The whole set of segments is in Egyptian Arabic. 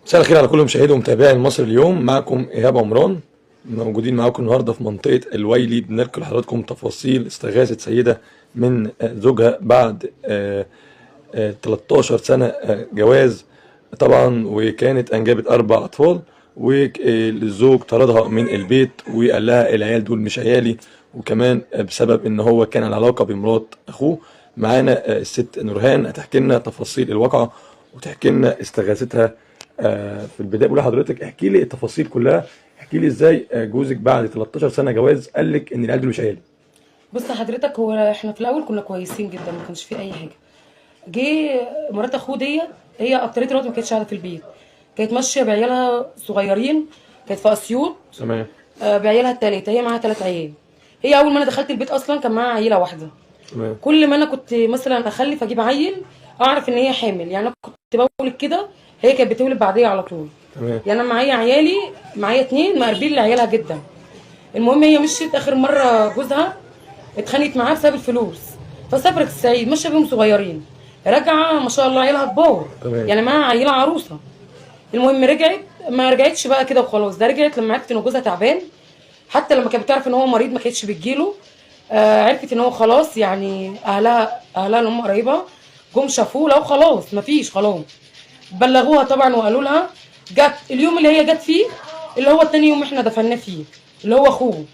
مساء الخير على كل مشاهدي ومتابعي المصري اليوم. معكم ايهاب عمران، موجودين معاكم النهارده في منطقة الوايلي. بنلقي لحضراتكم تفاصيل استغاثة سيده من زوجها بعد 13 سنة جواز طبعا، وكانت انجبت 4 اطفال، والزوج طردها من البيت وقال لها العيال دول مش عيالي، وكمان بسبب ان هو كان على علاقة بمرات اخوه. معانا الست نورهان هتحكي لنا تفاصيل الواقعة وتحكي لنا استغاثتها. في البداية بقول لحضرتك احكي لي التفاصيل كلها، احكي لي ازاي جوزك بعد 13 سنة جواز قال لك ان العيال دول مش عيالي. بص حضرتك، هو احنا في الاول كنا كويسين جدا، ما كانش فيه اي حاجة. جه مرات اخوه ديت، هي اكتريه الوقت ما كانتش قاعدة في البيت، كانت ماشية بعيالها صغيرين، كانت في اسيوط. تمام. بعيالها الثلاثة، هي معاها 3 عيال. هي اول ما انا دخلت البيت اصلا كان معاها عيله واحدة. تمام. كل ما انا كنت مثلا اخلف اجيب عيل اعرف ان هي حامل، يعني انا كنت بولد كده هي كانت بتولد بعديها على طول. تمام. يعني انا معايا عيالي، معايا 2 مقربين لعيالها جدا. المهم هي مشيت اخر مرة جوزها اتخانقت معاه بسبب الفلوس، فسافرت الصعيد ماشية بيهم صغيرين، راجعه ما شاء الله عيالها كبار. تمام. يعني معاها عيله عروسه. المهم رجعت، ما رجعتش بقى كده وخلاص، ده رجعت لما عرفت ان جوزها تعبان. حتى لما كانت بتعرف ان هو مريض ما كانتش بتجيله. عرفت ان هو خلاص، يعني اهلها اللي هم قريبها جم شافوه، لو خلاص مفيش، خلاص بلغوها طبعا وقالوا لها. جت اليوم اللي هي جت فيه، اللي هو التاني يوم احنا دفناه فيه، اللي هو اخوه.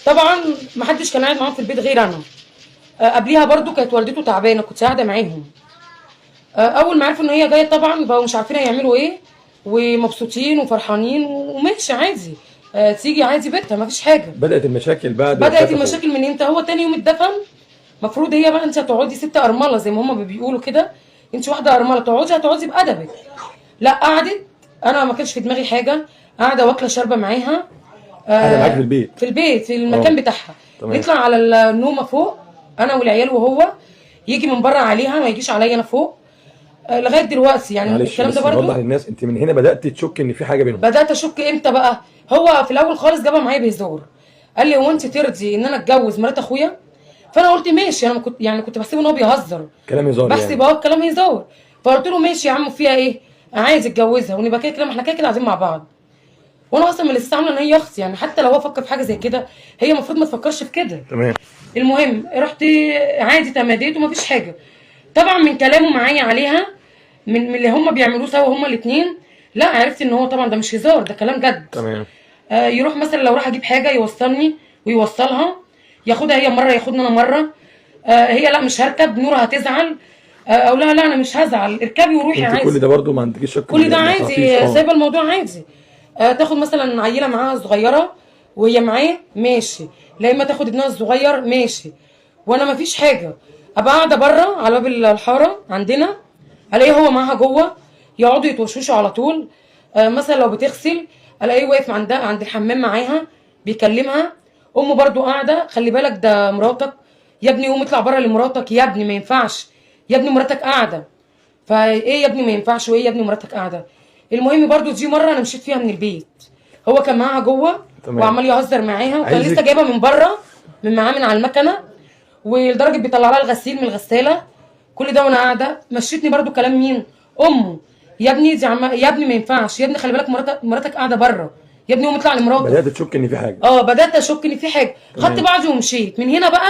طبعا ما حدش كان قاعد معاهم في البيت غير انا. قبليها برضو كانت والدته تعبانة، كنت قاعدة معاهم. اول ما عرفوا ان هي جاية طبعا بقوا مش عارفين هيعملوا ايه، ومبسوطين وفرحانين وماشي عادي. تيجي عادي بيتها مفيش حاجة. بدات المشاكل بعد بدات وفاة أخوه. المشاكل من امتى؟ هو تاني يوم اتدفن. المفروض هي بقى انت هتقعدي ست ارملة زي ما هما بيقولوا كده، انت واحدة ارملة تقعدي، هتقعدي بادبك. لا قعدت، انا ما كانش في دماغي حاجة، قاعدة واكله شاربه معاها. قاعدة معاك في البيت؟ في البيت، في المكان بتاعها. تمام. نطلع على النومة فوق انا والعيال، وهو يجي من بره عليها، ما يجيش عليا انا فوق. لغاية دلوقتي يعني معلش الكلام بس ده برضو. نوضح للناس، انت من هنا بدات تشك ان في حاجة بينهم. بدات اشك امتى بقى؟ هو في الاول خالص جابها معايا بهزار، قال لي هو انت ترضي ان انا اتجوز مرات اخويا؟ فانا قلت ماشي، انا ما كنت يعني كنت بحسبه ان هو بيهزر، كلام هزار بحسب يعني. اه الكلام هزار. فقلت له ماشي يا عم، فيها ايه؟ عايز اتجوزها ونبقى كده كده، ما احنا كده كده قاعدين مع بعض. وانا اصلا من لسه عامله ان هي اختي، يعني حتى لو هو فكر في حاجة زي كده هي المفروض ما تفكرش في كده. تمام. المهم رحت عادي تماديت ومفيش حاجة. طبعا من كلامه معايا عليها، من اللي هم بيعملوه سوا هما الاثنين، لا عرفت ان هو طبعا ده مش هزار، ده كلام جد. تمام. يروح مثلا لو راح اجيب حاجة يوصلني ويوصلها، ياخدها هي مرة ياخدني انا مرة. هي لا مش هركب، نوره هتزعل. اقول لها لا انا مش هزعل، اركبي وروحي انت عادي. كل ده برضو ما عندكيش شك؟ كل ده ما عادي، تعرفيش. سايبه الموضوع عادي. تاخد مثلا عيله معاها صغيرة وهي معاه ماشي، لا اما تاخد ابنها الصغير ماشي، وانا ما فيش حاجة. ابقى قاعدة بره على باب الحارة عندنا، الاقيه هو معاها جوه، يقعدوا يتوشوشوا على طول. مثلا لو بتغسل الاقيه واقف عند الحمام معاها بيكلمها. امه برضو قاعدة، خلي بالك ده مراتك يا ابني، قوم اطلع بره لمراتك يا ابني، ما ينفعش يا ابني مراتك قاعدة. فايه يا ابني ما ينفعش، وايه يا ابني مراتك قاعدة. المهم برضو دي مرة انا مشيت فيها من البيت، هو كان معاها جوه. تمام. وعمال يهزر معاها، وكان عايزك- لسه جايبها من بره من معاه من على المكنه، ولدرجه بيطلع لها الغسيل من الغسالة. كل ده وانا قاعدة. مشيتني برضو كلام مين؟ امه. يا ابني دي يا ابني ما ينفعش يا ابني، خلي بالك مراتك قاعدة بره يا ابني، قوم اطلع لمراتك. بدات تشك ان في حاجة. بدات اشك ان في حاجة. خدت بعضي ومشيت من هنا بقى.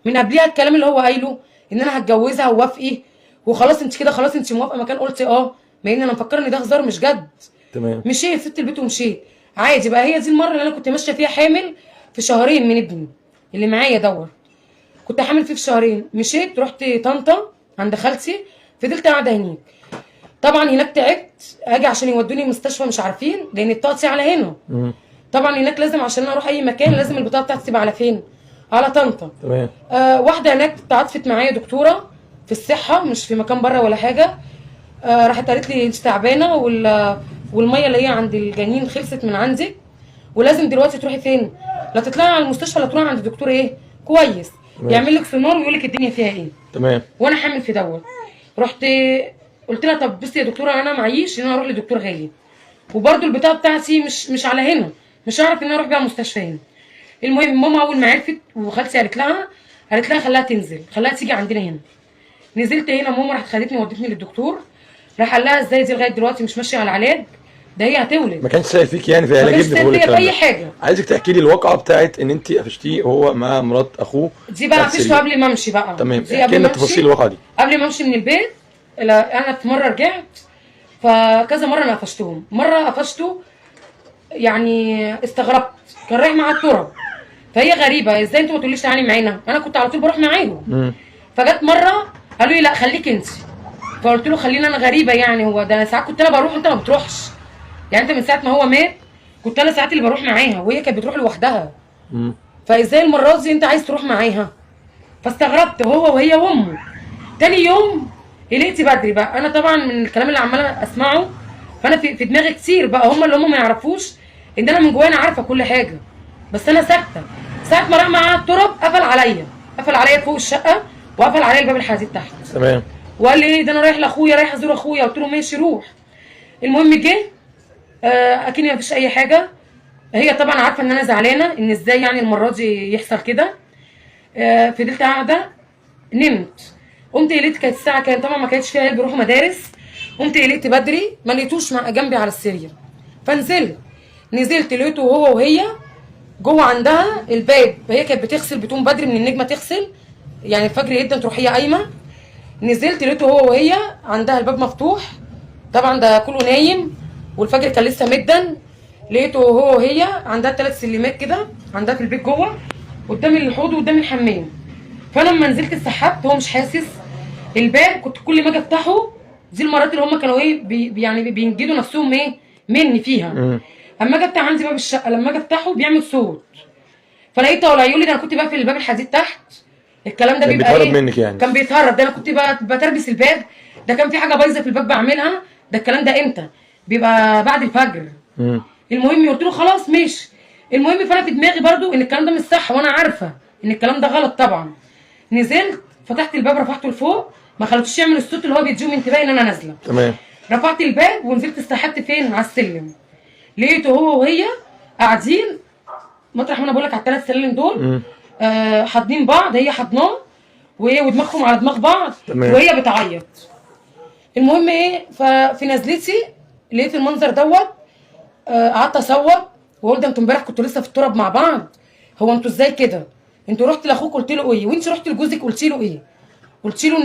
من قبليها الكلام اللي هو قايله ان انا هتجوزها ووافقي وخلاص، انت كده خلاص انت موافقة مكان، قلت اه، مع ان انا مفكرة ان ده هزار مش جد. تمام. مشيت سبت البيت ومشيت عادي بقى. هي دي المرة اللي انا كنت ماشية فيها حامل في شهرين من ابني اللي معايا دوت، كنت حامل فيه في شهرين. مشيت رحت طنطا عند خالتي، فضلت قاعدة هناك. طبعا هناك تعبت، اجي عشان يودوني المستشفى مش عارفين، لان بطاقتي على هنا. طبعا هناك لازم عشان انا اروح اي مكان لازم البطاقة بتاعتي تبقى على فين؟ على طنطا. تمام. واحدة هناك تعاطفت معايا، دكتورة في الصحة مش في مكان بره ولا حاجة. راحت قالت لي انت تعبانة والمية اللي هي عند الجنين خلصت من عندك، ولازم دلوقتي تروحي فين؟ لا تطلعي على المستشفى، لا تروحي عند دكتور ايه كويس. تمام. يعمل لك سونار ويقول لك الدنيا فيها ايه. تمام. وانا حامل في دوت. رحت قلت لها طب بصي يا دكتورة، انا معيش ان انا اروح لدكتور غالي، وبرده البطاقة بتاعتي مش على هنا، مش هعرف ان انا اروح بيها مستشفى هنا. المهم ماما اول ما عرفت وخالتي قالت لها خليها تنزل، خليها تيجي عندنا هنا. نزلت هنا، ماما راحت خدتني ودتني للدكتور. راح قال لها ازاي دي لغاية دلوقتي مش ماشية على العلاج؟ ده هي هتولد. ما كانش سائل فيك يعني في ما علاج كانش ابنك سائل ولا فيا في الكلام اي ده. حاجة. عايزك تحكي لي الواقعة بتاعت ان انت قفشتيه وهو مع مرات اخوه دي بقى بتاعت قفشته السرير. قبل ما امشي بقى. تمام، دي احكي قبل لنا ما امشي، تفاصيل الواقعة دي. قبل ما امشي من البيت، لا انا في مرة رجعت، فكذا مرة انا قفشتهم. مرة قفشته يعني استغربت، كان رايح مع التراب، فهي غريبة ازاي انتوا ما تقوليش تعالي معانا، انا كنت على طول بروح معاهم. فجت مرة قالوا لي لا خليك انت، فقلت له خليني انا، غريبة يعني، هو ده انا ساعات كنت انا بروح وانت ما بتروحش، يعني انت من ساعة ما هو مات كنت انا ساعات اللي بروح معاها وهي كانت بتروح لوحدها. فازاي المرة دي انت عايز تروح معاها؟ فاستغربت، هو وهي وامه. تاني يوم قلقت بدري بقى، انا طبعا من الكلام اللي عماله اسمعه فانا في دماغي كتير بقى، هم اللي هم ما يعرفوش ان انا من جوايا انا عارفه كل حاجة، بس انا ساكته. ساعة ما راح معاها التراب قفل عليا، قفل عليا فوق الشقة وقفل عليا الباب الحديد تحت. تمام. وقال لي ايه ده انا رايح لاخويا، رايح ازور اخويا. قلت له ماشي روح. المهم جه اكني ما فيش اي حاجة. هي طبعا عارفه ان انا زعلانة ان ازاي يعني المرة دي يحصل كده. فضلت قاعدة نمت، قمت قلقت، كانت الساعة كام طبعا ما كانتش فيها عيال بيروحوا مدارس. قمت قلقت بدري، ما لقيتوش جنبي على السرير، فنزلت، نزلت لقيته هو وهي جوه عندها الباب. هي كانت بتغسل، بتقوم بدري من النجمة تغسل، يعني الفجر جدا تروح هي قايمة. نزلت لقيته هو وهي عندها الباب مفتوح، طبعا ده كله نايم والفجر كان لسه مدا. لقيته هو وهي عندها 3 سلمات كده عندها في البيت جوه، قدام الحوض وقدام الحمام. فانا لما نزلت اتسحبت، هو مش حاسس الباب، كنت كل ما اجي افتحه، دي المرات اللي هم كانوا ايه يعني بينجدوا نفسهم ايه مني فيها. اما اجي افتح عندي باب الشقة، لما اجي افتحه بيعمل صوت، فلقيته طالع يقول لي ده انا كنت بقفل الباب الحديد تحت. الكلام ده كان بيبقى بيتهرب ايه؟ منك يعني. كان بيتهرب، ده انا كنت بتربس الباب، ده كان في حاجة بايظة في الباب بعملها. ده الكلام ده امتى؟ بيبقى بعد الفجر. المهم قلت له خلاص ماشي. المهم فانا في دماغي برضو ان الكلام ده مش صح، وانا عارفه ان الكلام ده غلط طبعا. نزلت فتحت الباب، رفعته لفوق، ما خليتوش يعمل الصوت اللي هو بيديهم انتباه ان انا نازله. تمام. رفعت الباب ونزلت استحبت فين؟ على السلم. لقيته هو وهي قاعدين مطرح ما انا بقول لك على ال3 سلالم دول، حاضنين بعض، هي حضناه ودماغهم على دماغ بعض. تمام. وهي بتعيط. المهم ايه، ففي نزلتي لقيت المنظر دوت، قعدت اصور واقول ده انتوا امبارح كنتوا لسه في التراب مع بعض، هو انتوا ازاي كده؟ انتوا رحت لاخوك قلت له ايه؟ وانت رحت لجوزك قلت له ايه؟ قلت له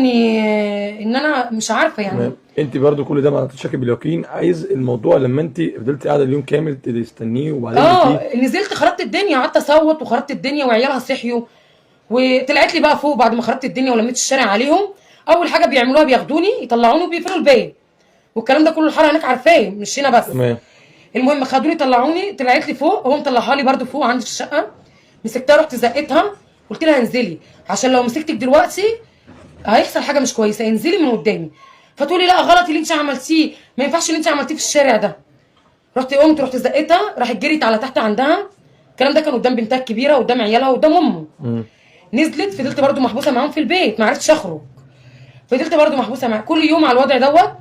ان انا مش عارفه يعني. تمام. انت برضو كل ده ما تشكي باليقين، عايز الموضوع لما انت فضلتي قاعدة اليوم كامل تستنيه وبعدين نزلت خربت الدنيا، قعدت اصوت وخربت الدنيا وعيالها صحيوا، وطلعت لي بقى فوق بعد ما خربت الدنيا ولميت الشارع عليهم. اول حاجة بيعملوها بياخدوني يطلعوني وبيقفلوا الباب، والكلام ده كله الحارة هناك عارفاه مش هنا بس. تمام. المهم خدوني طلعوني، طلعت لي فوق، هو مطلعها لي برده فوق عندي في الشقة. مسكتها رحت زقتها قلت لها انزلي، عشان لو مسكتك دلوقتي هيحصل حاجة مش كويسة، انزلي من قدامي. فتقولي لا غلط اللي انت عملتيه، ما ينفعش اللي انت عملتيه في الشارع ده. رحت قمت رحت زقتها، راحت جريت على تحت عندها. الكلام ده كان قدام بنتها الكبيرة قدام عيالها قدام امه. نزلت فضلت برده محبوسة معاهم في البيت، ما عرفتش اخرج، فضلت برده محبوسة معاهم كل يوم على الوضع دوت.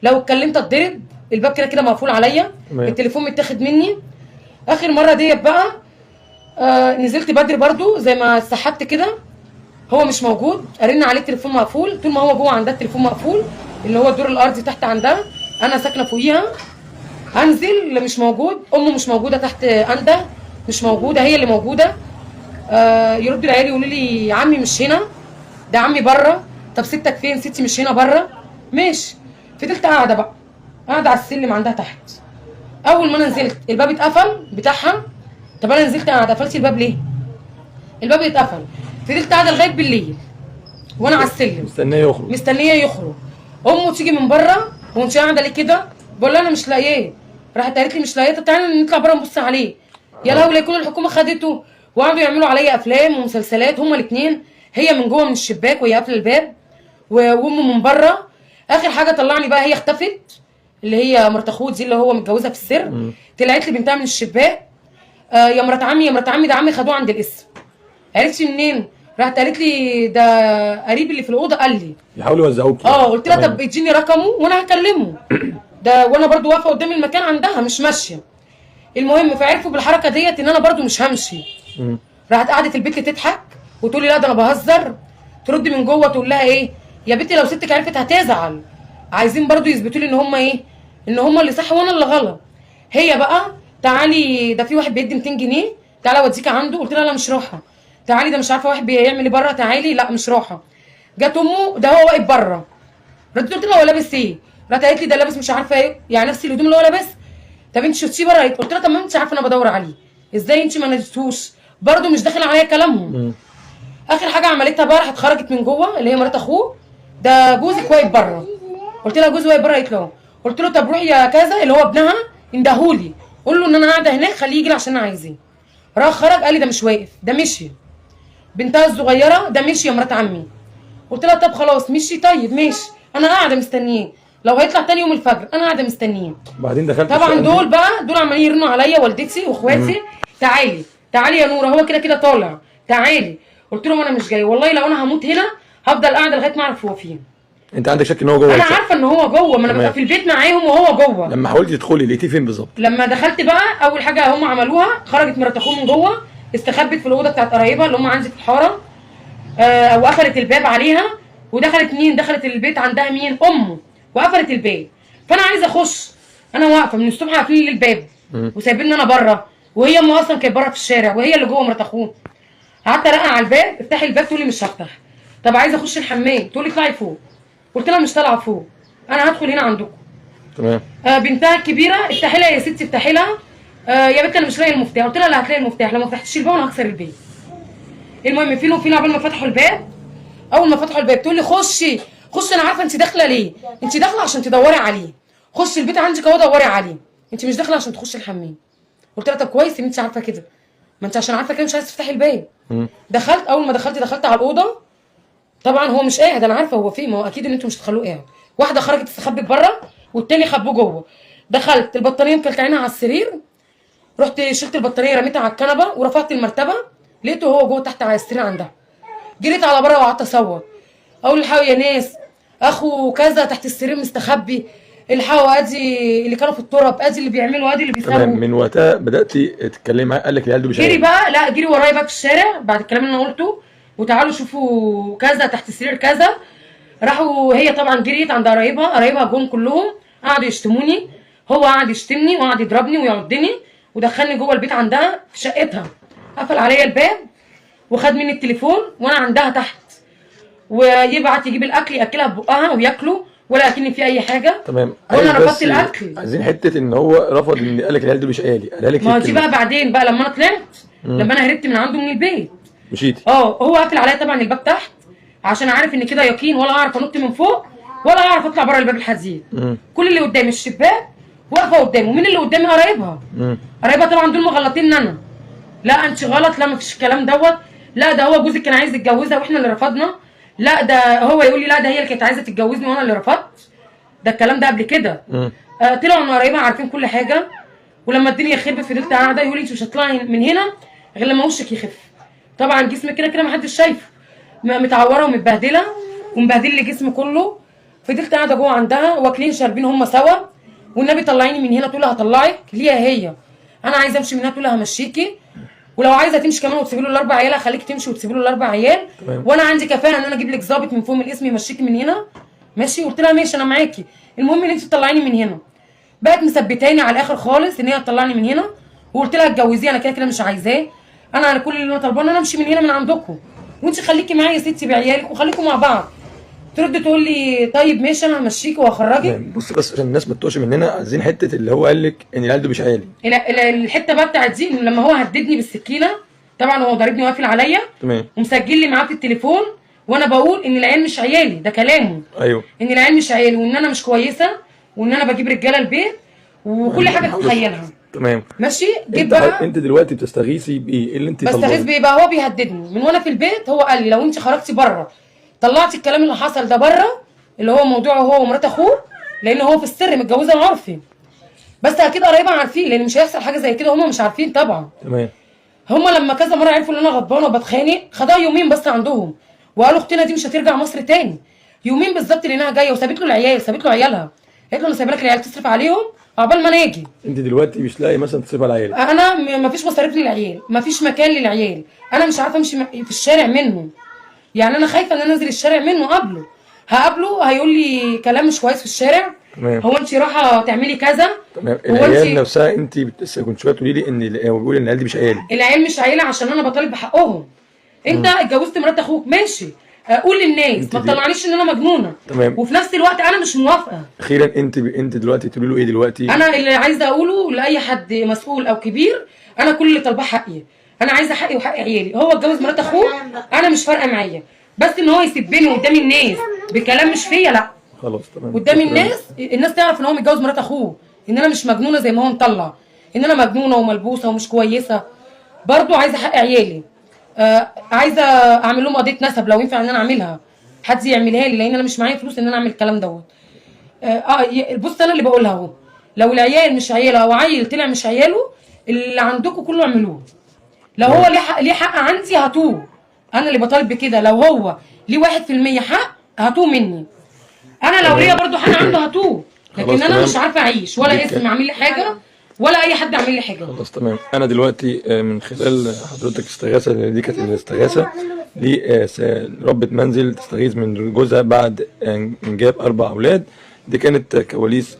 لو اتكلمت اتضرب، الباب كده كده مقفول عليا، التليفون متاخد مني. اخر مرة ديت بقى نزلت بدري برده زي ما اتسحبت كده، هو مش موجود، ارن عليه التليفون مقفول، طول ما هو جوه عندها التليفون مقفول، اللي هو الدور الارضي تحت عندها، انا ساكنة فوقيها. انزل مش موجود، امه مش موجودة تحت، انده مش موجودة، هي اللي موجودة. يردوا العيال يقولوا لي عمي مش هنا، ده عمي بره. طب ستك فين؟ ستي مش هنا بره. ماشي. فضلت قاعدة بقى، قاعدة على السلم عندها تحت. اول ما انا نزلت الباب اتقفل بتاعها. طب انا نزلت قاعدة، قفلتي الباب ليه؟ الباب اتقفل. فضلت قاعدة لغاية بالليل وانا على السلم مستنيه يخرج، مستنيه يخرج. امه تيجي من بره، هو انت قاعدة ليه كده؟ بقول لها انا مش لاقياه. راحت قالت لي مش لاقياه، طب تعالي نطلع بره نبص عليه. يا لهوي لا يكون الحكومة خدته. وقعدوا يعملوا عليا افلام ومسلسلات هما الاثنين، هي من جوه من الشباك وهي قافله الباب، وامه من بره. اخر حاجة طلعني بقى، هي اختفت، اللي هي مرات اخوه دي اللي هو متجوزها في السر. طلعت لي بنتها من الشباك، يا مرات عمي يا مرات عمي، ده عمي خدوه عند القسم. عرفتي منين؟ راحت قالت لي ده قريب اللي في الاوضة قال لي. يحاولوا يوزعوكي. قلت لها طب اديني رقمه وانا هكلمه ده، وانا برضو واقفة قدام المكان عندها مش ماشية. المهم فعرفوا بالحركة ديت ان انا برضو مش همشي. راحت قعدت البت تضحك وتقول لي لا ده انا بهزر. ترد من جوه تقول لها ايه يا بنتي، لو ستك عرفت هتزعل. عايزين برضو يثبتوا لي ان هم ايه، ان هم اللي صح وانا اللي غلط. هي بقى تعالي ده في واحد بيدي 200 جنيه تعالى اوديك عنده، قلت لها لا مش رايحة. تعالي ده مش عارفه واحد بيعمل ايه بره، تعالي، لا مش رايحة. جت امه ده هو واقف بره، ردت قلت لها هو لابس ايه؟ راحت قالت لي ده لابس مش عارفه ايه، يعني نفس الهدوم اللي هو لابس. طب انت شفتيه بره؟ قلت لها طب ما انت عارفه انا بدور عليه ازاي، انت ما ناديتهوش؟ برده مش داخل عليا كلامهم. اخر حاجة عملتها بقى راحت خرجت من جوه اللي هي مرات اخوه، ده جوزك واقف بره. قلت لها جوزي واقف بره؟ قالت له، قلت له طب روحي يا كذا اللي هو ابنها اندهولي، قول له ان انا قاعدة هناك خليه يجي عشان انا عايزاه. راح خرج قال لي ده مش واقف ده مشي. بنتها الصغيرة ده مشي يا مرات عمي. قلت لها طب خلاص مشي، طيب ماشي، انا قاعدة مستنياه، لو هيطلع تاني يوم الفجر انا قاعدة مستنياه. بعدين دخلت طبعا دول بقى دول عمالين يرنوا عليا والدتي واخواتي، تعالي تعالي يا نوره هو كده كده طالع تعالي. قلت لهم انا مش جاية والله، لو انا هموت هنا هفضل قاعدة لغاية ما اعرف هو فين. انت عندك شك ان هو جوه؟ انا عارفه ان هو جوه، ما انا ببقى في البيت معاهم وهو جوه. لما حاولتي تدخلي لقيتيه فين بالظبط؟ لما دخلت بقى اول حاجة هم عملوها خرجت مرات اخوه من جوه، استخبت في الاوضة بتاعت قرايبها اللي هم عندي في الحارة، وقفلت الباب عليها. ودخلت مين؟ دخلت البيت عندها مين؟ امه، وقفلت الباب. فانا عايزه اخش، انا واقفة من الصبح قافلين لي الباب وسايبيني انا بره، وهي امه اصلا كانت بره في الشارع وهي اللي جوه مرات اخوه. قعدت ارقع على الباب، افتحي الباب، تقولي مش هفتح. طب عايزه اخش الحمام، تقولي اطلعي فوق. قلت لها مش طالعه فوق، انا هدخل هنا عندكم. تمام. بنتها الكبيرة افتحي لها يا ستي افتحي لها. يا بنت انا مش لاقي المفتاح. قلت لها لا هتلاقي المفتاح، لو ما فتحتيش الباب انا هكسر البيت. المهم فين وفين عقبال ما فتحوا الباب. اول ما فتحوا الباب تقول لي خشي خشي، انا عارفه انت داخله ليه، انت داخله عشان تدوري عليه، خشي البيت عندك اهو دوري عليه، انت مش داخله عشان تخشي الحمام. قلت لها طب كويس ان انت عارفه كده، ما انت عشان عارفه كده مش عايزه تفتحي الباب. دخلت، اول ما دخلت دخلت على الاوضة، طبعا هو مش قاعد، انا عارفه هو فين، ما هو اكيد ان انتوا مش هتخلوه قاعد. واحدة خرجت استخبت بره والتاني خبوه جوه. دخلت البطانيه مكلكعينها على السرير، رحت شلت البطانيه رميتها على الكنبة ورفعت المرتبة، لقيته هو جوه تحت على السرير عندها. جريت على بره وقعدت اصوت، اقول الحقوا يا ناس، اخو كذا تحت السرير مستخبي، الحقوا، ادي اللي كانوا في التراب، ادي اللي بيعملوا، ادي اللي بيسووا. تمام. من وقتها بداتي تتكلمي معاه، قال لك العيال دول مش جري بقى، لا جري ورايا بقى في الشارع بعد الكلام اللي انا قلته، وتعالوا شوفوا كذا تحت السرير كذا. راحوا، هي طبعا جريت عند قرايبها، قرايبها جم كلهم قعدوا يشتموني، هو قعد يشتمني وقعد يضربني ويعضني ودخلني جوه البيت عندها في شقتها، قفل عليا الباب وخد مني التليفون وانا عندها تحت، ويبعت يجيب الاكل ياكلها ببقها وياكله ولا اكلني فيه اي حاجة. تمام. وانا رفضت الاكل. عايزين حتة ان هو رفض، ان قال لك العيال دول مش عيالي، قالها لك ما دي بقى بعدين بقى لما انا طلعت، لما انا هربت من عنده من البيت مشيتي. هو قافل عليا طبعا الباب تحت عشان عارف ان كده يقين ولا اعرف انط من فوق ولا اعرف اطلع بره الباب الحديد. كل اللي قدامي الشباك واقفة قدامه، مين اللي قدامي؟ قرايبها. قرايبها طبعا دول مغلطين انا، لا انت غلط، لا ما فيش الكلام دوت، لا ده هو جوزك كان عايز يتجوزها واحنا اللي رفضنا، لا ده هو يقول لي لا ده هي اللي كانت عايزه تتجوزني وانا اللي رفضت، ده الكلام ده قبل كده. طلعوا من قرايبها عارفين كل حاجة. ولما الدنيا خربت فضلت قاعدة يقول لي انت مش هتطلعي من هنا غير لما وشك يخف. طبعا جسمي كده كده ما حدش شايفه، متعوره ومتبهدله ومبهدل لي جسمي كله. فضلت قاعدة جوه عندها واكلين شاربين هم سوا، والنبي طلعيني من هنا، تقول لها هطلعك ليها هي، انا عايزه امشي من هنا، تقول لها همشيكي، ولو عايزه تمشي كمان وتسيبي له الاربع عيال هخليك تمشي وتسيبي له الاربع عيال، وانا عندي كفاءة ان انا اجيب لك ظابط من فوق من الاسم يمشيكي من هنا. ماشي؟ قلت لها ماشي انا معاكي، المهم ان انت تطلعيني من هنا. بقت مثبتاني على الاخر خالص ان هي تطلعني من هنا، وقلت لها اتجوزيه انا كده كده مش عايزاه، انا على كل اللي انا طالباه ان انا امشي من هنا من عندكم، وانت خليكي معايا يا ستي بعيالك وخليكم مع بعض. ترد تقول لي طيب ماشي انا همشيكي وهخرجك. بص بس عشان الناس ما تتوهش مننا، عايزين حتة اللي هو قال لك ان العيال دول مش عيالي. الحتة بقى بتاعت دي لما هو هددني بالسكينة، طبعا هو ضاربني وقافل عليا. تمام. ومسجل لي معاه في التليفون وانا بقول ان العيال مش عيالي، ده كلامه. ايوه. ان العيال مش عيالي وان انا مش كويسة وان انا بجيب رجاله البيت وكل حاجة تتخيلها. تمام. ماشي. جيت بقى انت دلوقتي بتستغيثي بايه؟ ايه اللي انت بستغيث بايه بقى؟ هو بيهددني من وانا في البيت، هو قال لي لو انت خرجتي بره طلعتي الكلام اللي حصل ده بره، اللي هو موضوعه هو ومرات اخوه، لان هو في السر متجوزها عرفي، بس اكيد قرايبها عارفين لان مش هيحصل حاجة زي كده، هما مش عارفين طبعا. تمام. هما لما كذا مرة عرفوا ان انا غضبانه وبتخانق خدوها يومين بس عندهم، وقالوا اختنا دي مش هترجع مصر تاني، يومين بالظبط لانها جاية، وسابت له العيال، سابت له عيالها، قالت له انا سايبه لك العيال تصرف عليهم عقبال ما انا اجي. انت دلوقتي مش لاقي مثلا تصرف على العيال؟ انا مفيش مصاريف للعيال، مفيش مكان للعيال، انا مش عارفه امشي في الشارع منه، يعني انا خايفة ان انا انزل الشارع منه قبله، هقابله هيقول لي كلام مش كويس في الشارع، تمام. هو انت رايحة تعملي كذا؟ تمام. هو العيال انت نفسها انت كنت شوية تقولي لي ان هو بيقول ان العيال دي مش عيالي. العيال مش عيله عشان انا بطالب بحقهم. انت اتجوزت مرات اخوك، ماشي، قول للناس انت ما دي تطلعنيش ان انا مجنونة. تمام. وفي نفس الوقت انا مش موافقة. اخيرا انت دلوقتي تقولي له ايه دلوقتي؟ انا اللي عايزه اقوله لاي حد مسؤول او كبير، انا كل اللي طالباه حقي، انا عايزه حقي وحق عيالي. هو اتجوز مرات اخوه، انا مش فارقه معايا، بس ان هو يسبني قدام الناس بكلام مش فيا، لا. خلاص تمام. قدام شكرا. الناس تعرف ان هو متجوز مرات اخوه، ان انا مش مجنونة زي ما هو مطلع ان انا مجنونة وملبوسه ومش كويسة. برضو عايزه حق عيالي، عايزه اعمل لهم قضية نسب لو ينفع ان انا اعملها، حد يعملها لي، لان انا مش معايا فلوس ان انا اعمل الكلام دوت. بص انا اللي بقولها اهو، لو العيال مش عياله او عيل طلع مش عياله، اللي عندكم كله اعملوه. لو هو تمام. ليه حق، ليه حق عندي هاتوه، انا اللي بطالب بكده. لو هو ليه 1% حق هاتوه مني، انا لو ليا تمام. برضو حق عنده هاتوه. خلاص لكن انا تمام. مش عارفه اعيش، ولا دي اسم كانت عامل لي حاجة ولا اي حد عامل لي حاجة. خلاص تمام. انا دلوقتي من خلال حضرتك استغاثة، لأن دي كانت الاستغاثة لربة منزل تستغيث من جوزها بعد انجاب 4 اولاد. دي كانت كواليس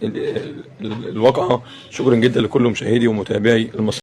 الواقعة. شكرا جدا لكل مشاهدي ومتابعي المصريين.